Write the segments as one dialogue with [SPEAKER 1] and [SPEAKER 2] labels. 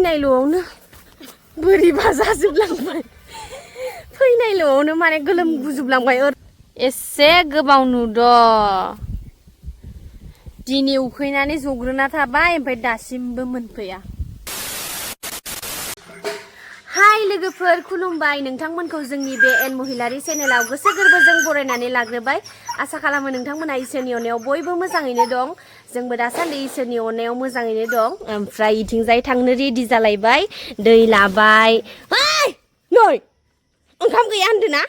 [SPEAKER 1] फैनायल'आवनो बोरैबा जाजोबलांबाय फैनायल'आवनो माने गोलोम गुजोबलांबाय एसे गोबाव नुद' दिनै उखैनानै जग्रोना थाबाय ओमफ्राय दासिमबो मोनफैया हाय लोगोफोर खुलुमबाय नोंथांमोनखौ जोंनि बे एन महिलारी चेनेलाव गोसो गोरबोजों बरायनानै लाग्रोबाय आसा खालामो नोंथांमोना इसोरनि अननायाव बयबो मोजाङैनो दं जोंबो दासान्दि इसोरनि अननायाव मोजाङैनो दं ओमफ्राय इथिंजाय थांनो रेडि जालायबाय दै लाबाय नै ओंखाम गैया होनदोना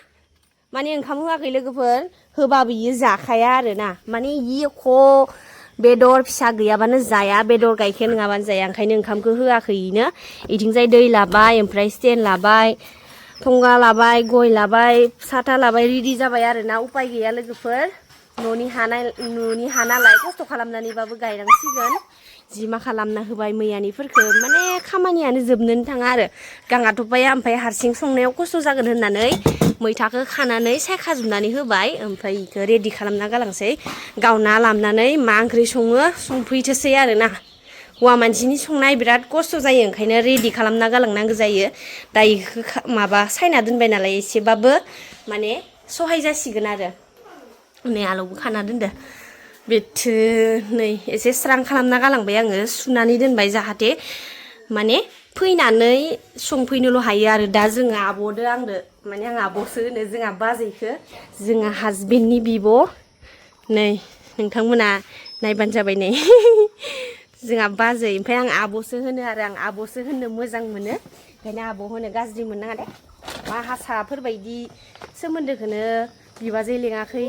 [SPEAKER 1] माने ओंखाम होआखै लोगोफोर होबाबो इयो जाखाया आरोना माने इयो बेदर फिसा गैयाबानो जाया बेदर गाइखेर नङाबानो जाया ओंखायनो ओंखामखौ होआखैनो इथिंजाय दै लाबाय ओमफ्राय स्टेन्ड लाबाय थंगा लाबाय गय लाबाय साथा लाबाय रेडि जाबाय आरोना उपाय गैया लोगोफोर न'नि हा नालाय खस्थ' खालामनानैबाबो गायनांसिगोन जि मा खालामना होबाय मैयानिफोरखौ माने खामानियानो जोबनोनो थाङा आरो गाङाथ'बाया ओमफ्राय हारसिं संनायाव खस्थ' जागोन होननानै मैथाखौ खानानै सायखाजोबनानै होबाय ओमफ्राय इखौ रेडि खालामना गालांसै गावना लामनानै मा ओंख्रि सङो संफैथोसै आरोना हौवा मानसिनि संनाय बिराद खस्थ' जायो ओंखायनो रेडि खालामना गालांनांगौ जायो दा इखौ माबा सायना दोनबाय नालाय एसेबाबो माने सहाय जासिगोन आरो नै आलौबो खाना दोनदो बेथो नै एसे स्रां खालामना गालांबाय आङो सुनानै दोनबाय जाहाथे माने फैनानै संफैनोल' हायो आरो दा जोङो आब'दो आंदो माने आं आब'सो होनो जोंहा बाजैखो जोंहा हासबेन्डनि बिब' नै नोंथांमोना नायबानो जाबाय नै जोंहा बाजै ओमफ्राय आं आब'सो होनो आरो आं आब'सो होननो मोजां मोनो ओंखायनो आब' होनो गाज्रि मोननाङा दे मा हारसाफोरबायदि सोमोन्दोखौनो बिबाजै लेङाखै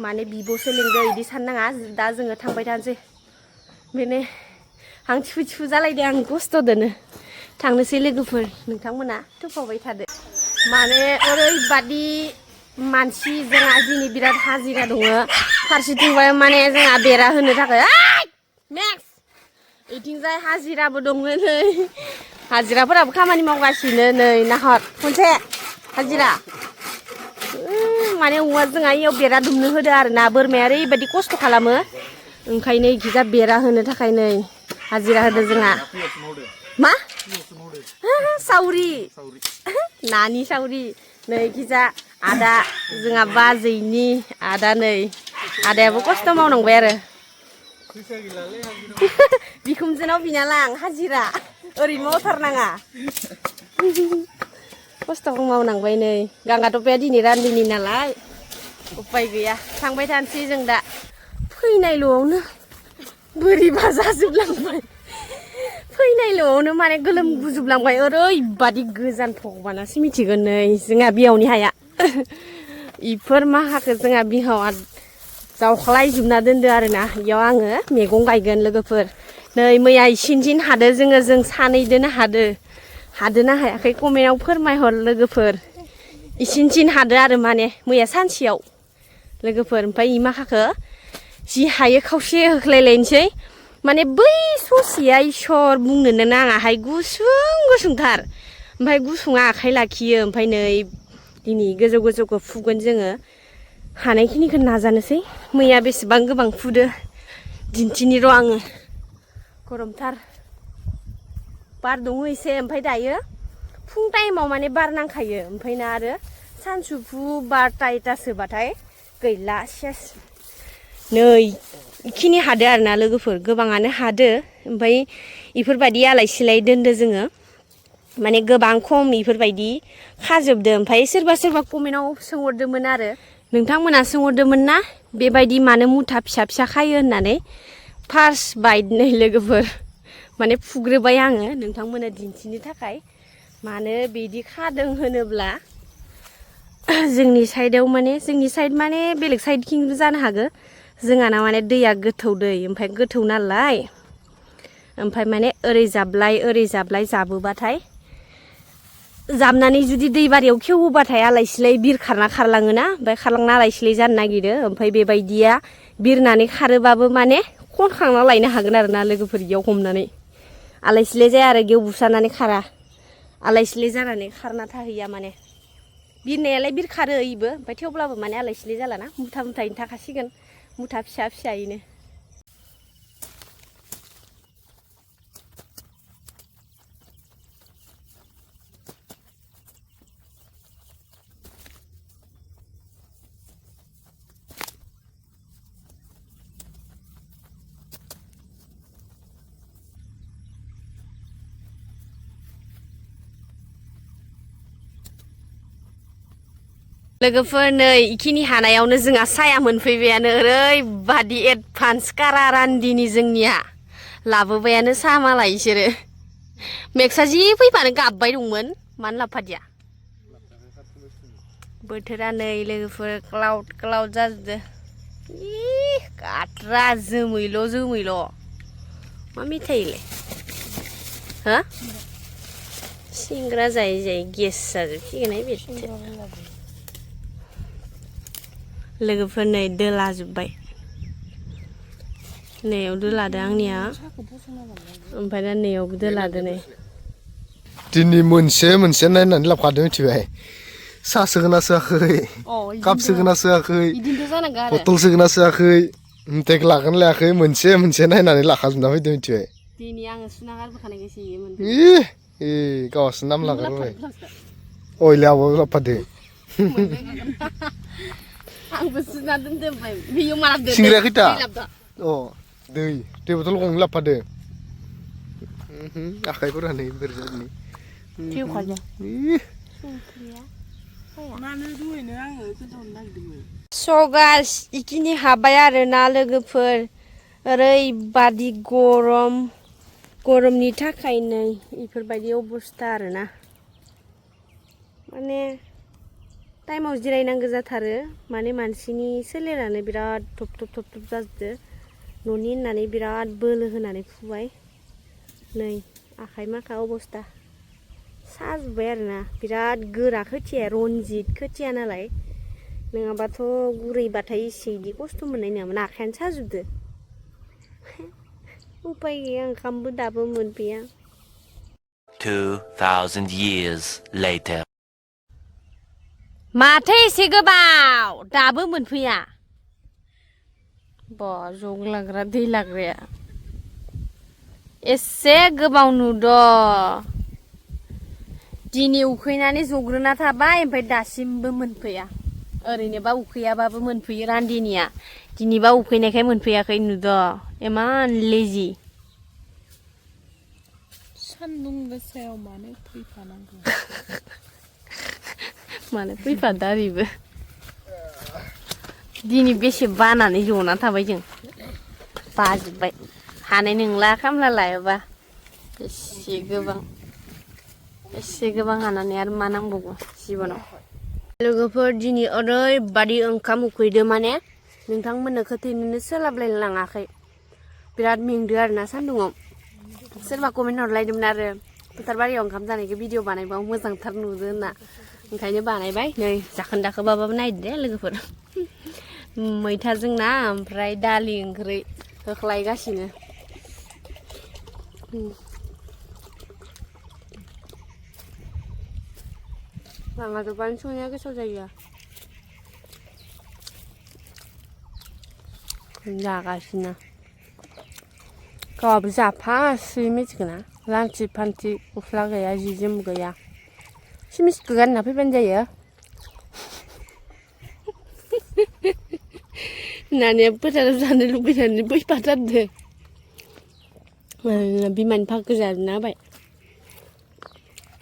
[SPEAKER 1] माने बिब'सो लेंदो इदि साननाङा दा जोङो थांबाय थानोसै बेनो हां थिफु थिफु जालायदों आं खस्थ'दोनो थांनोसै लोगोफोर नोंथांमोना थुफावबाय थादो माने ओरैबादि मानसि जोंहा दिनै बिराद हाजिरा दङ फारसेथिंबाय माने जोंहा बेरा होनो थाखाय नेक्स्ट इथिंजाय हाजिराबो दङ नै हाजिराफोराबो खामानि मावगासिनो नै नाहर खनसे हाजिरा माने औवा जोंहा इयाव बेरा दुमनो होदो आरोना बोरमाया ओरैबायदि खस्थ' खालामो ओंखायनो इखिजा बेरा होनो थाखाय नै हाजिरा होदो जोंहा मा सावरि नानि सावरि नै इखिजा आदा जोंहा बाजैनि आदा नै आदायाबो खस्थ' मावनांबाय आरो बिखुमजोनाव बिना लां हाजिरा ओरैनो मावथारनाङा खस्थ'खौ मावनांबाय नै गांगाथफाया दिनै रान्दिनि नालाय उपाय गैया थांबाय थानोसै जों दा फैनायल'आवनो बोरैबा जाजोबलांबाय फैनायल'आवनो माने गोलोम गुजोबलांबाय ओरैबादि गोजान भगबानासो मिथिगोन नै जोंहा बिहावनि हाया इफोर माहाखौ जोंहा बिहावा जावख्लायजोबना दोनदो आरोना इयाव आङो मैगं गायगोन लोगोफोर नै मैया इसिनजिन हादो जों सानैदोनो हादोना हायाखै कमेन्टआव फोरमायहर लोगोफोर इसिनजिन हादो आरो माने मैया सानसेयाव लोगोफोर ओमफ्राय इ माखाखौ जि हायो खावसे होख्लायलायनोसै माने बै ससेया इसर बुंनोनो नाङाहाय गुसुंथार ओमफ्राय गुसुङा आखाइ लाखियो ओमफ्राय नै दिनै गोजौ गोजौखौ फुगोन जोङो हानायखिनिखौ नाजानोसै मैया बेसेबां गोबां फुदो दिन्थिनि र' आङो गरमथार बार दङ एसे ओमफ्राय दायो फुं टाइमाव माने बार नांखायो ओमफ्राय ना आरो सानसुफु 12:00-1:00सोबाथाय गैला सेस नै इखिनि हादो आरोना लोगोफोर गोबाङानो हादो ओमफ्राय इफोरबायदि आलाय सिलाय दोनदो जोङो माने गोबां खम इफोरबायदि खाजोबदो ओमफ्राय सोरबा कमेन्टआव सोंहरदोंमोन आरो नोंथांमोना सोंहरदोंमोन ना बेबायदि मानो मुथा फिसा फिसा खायो होननानै फार्स्ट बाइट नै लोगोफोर माने फुग्रोबाय आङो नोंथांमोना दिन्थिनो थाखाय मानो बिदि खादों होनोब्ला जोंनि साइडआव माने बेलेग साइडथिं जानो हागौ जोंहाना माने दैया गोथौ दै ओमफ्राय गोथौ नालाय ओमफ्राय माने ओरै जाबलाय जाबोबाथाय जाबनानै जुदि दै बारियाव खेवोबाथाय आलाय सिलाय बिरखारना खारलाङोना ओमफ्राय खारलांना आलाय सिलाय जानो नागिरो ओमफ्राय बेबायदिया बिरनानै खारोबाबो माने खनखांना लायनो हागोन आरो ना लोगोफोर इयाव हमनानै आलाय सिलाय जाया आरो गेव बुसारनानै खारा आलाय सिलाय जानानै खारना थाहैया माने बिरनायालाय बिरखारो इबो ओमफ्राय थेवब्लाबो माने आलाय सिलाय जालाना मुथा मुथायैनो थाखासिगोन मुथा फिसा फिसायैनो लोगोफोर नै इखिनि हानायावनो जोंहा साया मोनफैबायानो ओरैबादि एडभान्स कारा रान्दिनि जोंनिया लाबोबायानो साहा मालाय इसोरो मेक्सा जि फैफानो गाबबाय दंमोन मानो लाबोफादिया बोथोरा नै लोगोफोर क्लाउड क्लाउड जाजोबदो गाद्रा जोमैल' मा मेथाइलाय हा सिंग्रा जायै जायै गेस जाजोबसिगोनहाय बेथो लोगोफोर नै दोलाजोब्बाय नैयाव दोलादो आंनिया ओमफ्राय दा नैयावबो दोलादो नै
[SPEAKER 2] दिनै मोनसे नायनानै लाबोखादों मिथिबाय साहा सोगोना सोआखै काप सोगोना सोआखै बथल सोगोना सोआखै इन्टेक लागोन लायाखै मोनसे नायनानै लाखाजोबना फैदों मिथिबाय
[SPEAKER 1] दिनै आङो सुना गारबोखानायखायसो
[SPEAKER 2] गावहासो नाम लागारबाय अइले आब'आबो लाबोफादो
[SPEAKER 1] आंबो सुना दोनदो ओमफ्राय बेयाव मा लाबोदो
[SPEAKER 2] सिंग्राया खैथा अ दै बथल गंनै लाबोफादो आखाइफोरानो बोरै जादों
[SPEAKER 1] सगास इखिनि हाबाय आरोना लोगोफोर ओरैबादि गरमनि थाखाय नै इफोरबायदि अबस्था आरोना माने टाइमाव जिरायनांगौ जाथारो माने मानसिनि सोलेरानो बिराद थब जाजोबदो न'नि होननानै बिराद बोलो होनानै फुबाय नै आखाइ माखा अबस्था साजोब्बाय आरोना बिराद गोरा खोथिया रनजित खोथिया नालाय नङाबाथ' गुरैबाथाय इसे इदि खस्थ' मोननाय नङामोन आखायानो साजोबदो उपाय गैया ओंखामबो दाबो मोनफैया
[SPEAKER 3] 2000 years later
[SPEAKER 1] माथो एसे गोबाव दाबो मोनफैया बा जग लाग्रा दै लाग्राया एसे गोबाव नुदों दिनै उखैनानै जग्रोना थाबाय ओमफ्राय दासिमबो मोनफैया ओरैनोबा उखैयाबाबो मोनफैयो रान्दिनिया दिनैबा उखैनायखाय मोनफैयाखै नुदों इमान लेजि
[SPEAKER 4] सान्दुं गोसायाव मानो फैफानांगौ
[SPEAKER 1] मानो फैफादा ओरैबो दिनै बेसे बानानै जना थाबाय जों बाजोब्बाय हानाय नंला खामला लायाबा एसे गोबां हानानै आरो मा नांबावगौ जिबनाव लोगोफोर दिनै ओरैबादि ओंखाम उखैदो माने नोंथांमोननो खोथैनोनो सोलाबलायनो लाङाखै बिराद मेंदो आरोना सान्दुङाव सोरबा कमेन्ट हरलायदोंमोन आरो फोथार बारियाव ओंखाम जानायखौ भिडिअ बानायबा मोजांथार नुदो होनना ओंखायनो बानायबाय नै जाखोन्दाखोबाबो नायदो दे लोगोफोर मैथाजों ना ओमफ्राय दालि ओंख्रि होख्लायगासिनो लाङाजोबानो संनाया गोथाव जायो जागासिनो गावहाबो जाफासै मिथिगोना लांथि फान्थि गस्ला गैया जि जोम गैया सिमिसखौ गानना फैबानो जायो होननानै फोथाराव जानो लुबैनानै फैफाथारदो बिमानि फाखो जाजोबना होबाय